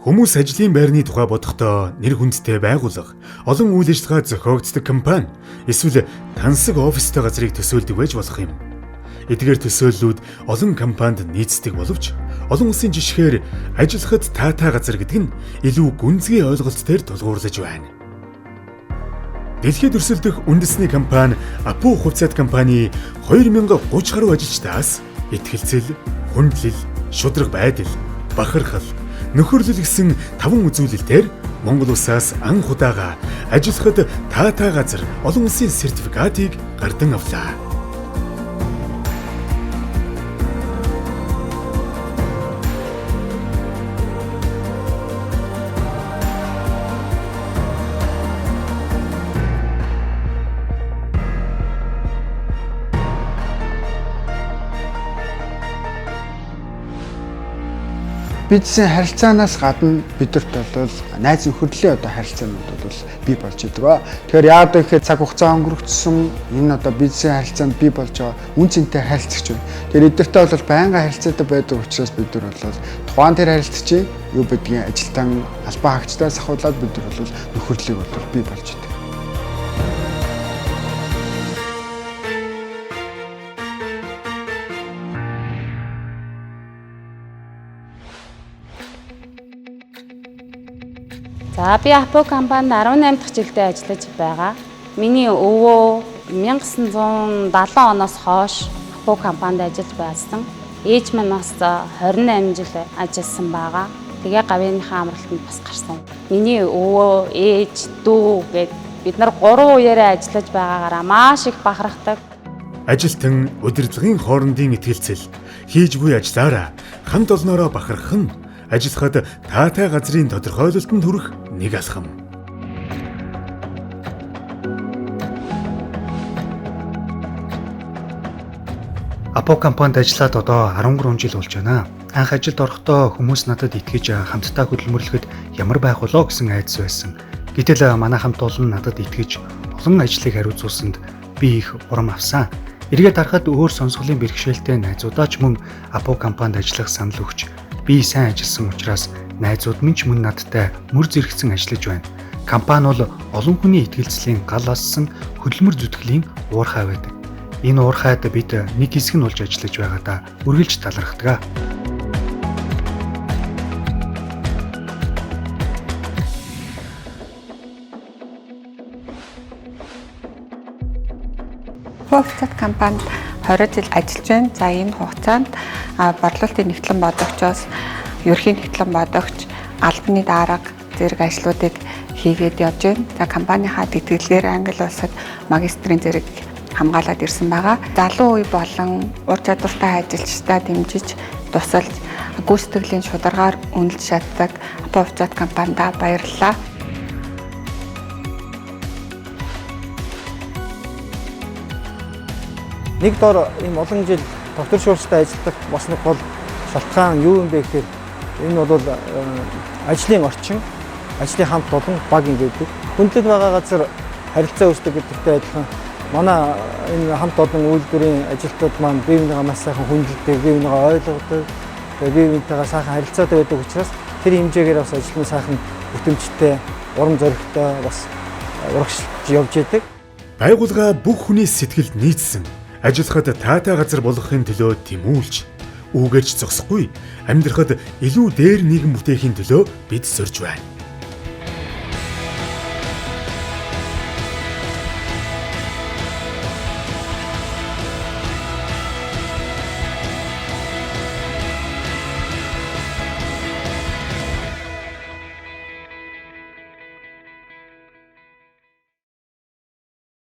Хүмүүс ажлын байрны тухай бодохдоо нэр хүндтэй байгууллага, олон үйл ажиллагаа зохиогддог компани, эсвэл тансаг офистой газрыг төсөөлдөг байж болох юм. Эдгээр төсөөллүүд олон компанид нийцдэг боловч олон улсын жишгээр ажиллахад таатай газар гэдэг нь илүү гүнзгий ойлголт дээр тулгуурлаж байна. Дэлхийд өрсөлдөх үндэсний компани Апу хувьцаат компани 2030 гаруй ажилчдаас итгэлцэл, хүндлэл, шударга байдал, бахархал, нөхөрлөл гэсэн 5 үзүүлэлтээр Монгол улсаас анх удаага ажиллахад таатай газар олон улсын сертификатыг гардан авлаа. Бизнесийн харилцаанаас гадна бидэрт бол найз нөхөрлөлийн одоо харилцаанууд бол бий болж идэг. Тэгэхээр яагаад гэхээр цаг хугацаа өнгөрөгдсөн энэ одоо бизнесийн харилцаанд бий болж байгаа үн цэнтэй харилцагч байна. Тэгэхээр эдгэртэй бол байнга харилцаатай байдаг учраас бид нар бол тухайн тэр харилцагчийн юу гэдгийг ажилтан албан хаагчдаас ахуулаад бид нар бол нөхөрлөлийг бол бий болж идэг. За би Апу компанид 18 дахь жилдээ ажиллаж байгаа. Миний өвөө 1970 оноос хойш Апу компанид ажиллаж байсан. Ээж минь бас 28 жил ажилласан байгаа. Тэгээ гавьяаныхаа амралтанд бас гарсан. Миний өвөө, ээж, дүү гээд бид нар 3 үеэрээ ажиллаж байгаагаараа маш их бахархдаг. Ажилтан удирдлагын хоорондын итгэлцэл, хийж буй ажлаараа хамт олноороо бахархах нь ажиллахад таатай газрын тодорхойлолтод хүрэх нэг алхам. Апу компанид ажиллаад одоо 13 жил болж байна. Анх ажилд орохдоо хүмүүс надад итгэж хамтдаа хөдөлмөрлөхөд ямар байх болоо гэсэн айдас байсан. Гэтэл манай хамт олон надад итгэж олон ажлыг хариуцуулсанд би их урам авсан. Эргээд харахад өөр сонсголын бэрхшээлтэй найзуудаа ч мөн Апу компанид ажиллах санал өгч би сайн ажилласан учраас найзууд минь ч мөн надтай мөр зэрэгцэн ажиллаж байна. Компани бол олон хүний итгэлцлийн гал ассан хөдөлмөр зүтгэлийн уурхай байдаг. Энэ уурхайд бид нэг хэсэг нь болж ажиллаж байгаадаа үргэлж талархдаг. Хувьцаат компанид 20 жил ажиллаж байна. За энэ хугацаанд борлуулалтын нэгтлэн бодогчоос ерөнхий нэгтлэн бодогч, албаны дарга зэрэг ажлуудыг хийгээд явж байна. За компанийнхаа тэтгэлгээр Англи улсад магистрийн зэрэг хамгаалаад ирсэн байгаа. Залуу үе болон ур чадвартай ажилчдаа дэмжиж, тусалж, гүйцэтгэлийн шударгаар үнэлж чаддаг Хувьцаат компанидаа баярлалаа. Нэг дор ийм олон жил доктор шуурчтай ажилладаг бас нэг гол шалтгаан юу юм бэ гэхээр энэ бол ажлын орчин, ажлын хамт олон баг юм гэдэг. Хүндлэл байгаа газар харилцаа үүсдэг гэдэгтэй адилхан манай энэ хамт олон үйлдвэрийн ажилтнууд маань бие биенийгээ маш сайхан хүндэлдэг, бие биенийгээ ойлгодог, тэгээ бие биентэйгээ сайхан харилцаатай байдаг учраас тэр хэмжээгээр бас ажил нь сайхан бүтэмжтэй, урам зоригтой бас урагшилж явж идэг. Байгууллага бүх хүний сэтгэлд нийцсэн ажиллахад таатай газар болгохын төлөө тэмүүлж, үүгээрч зогсохгүй амьдрахад илүү дээр нийгэм бүтээхийн төлөө бид сорж байна.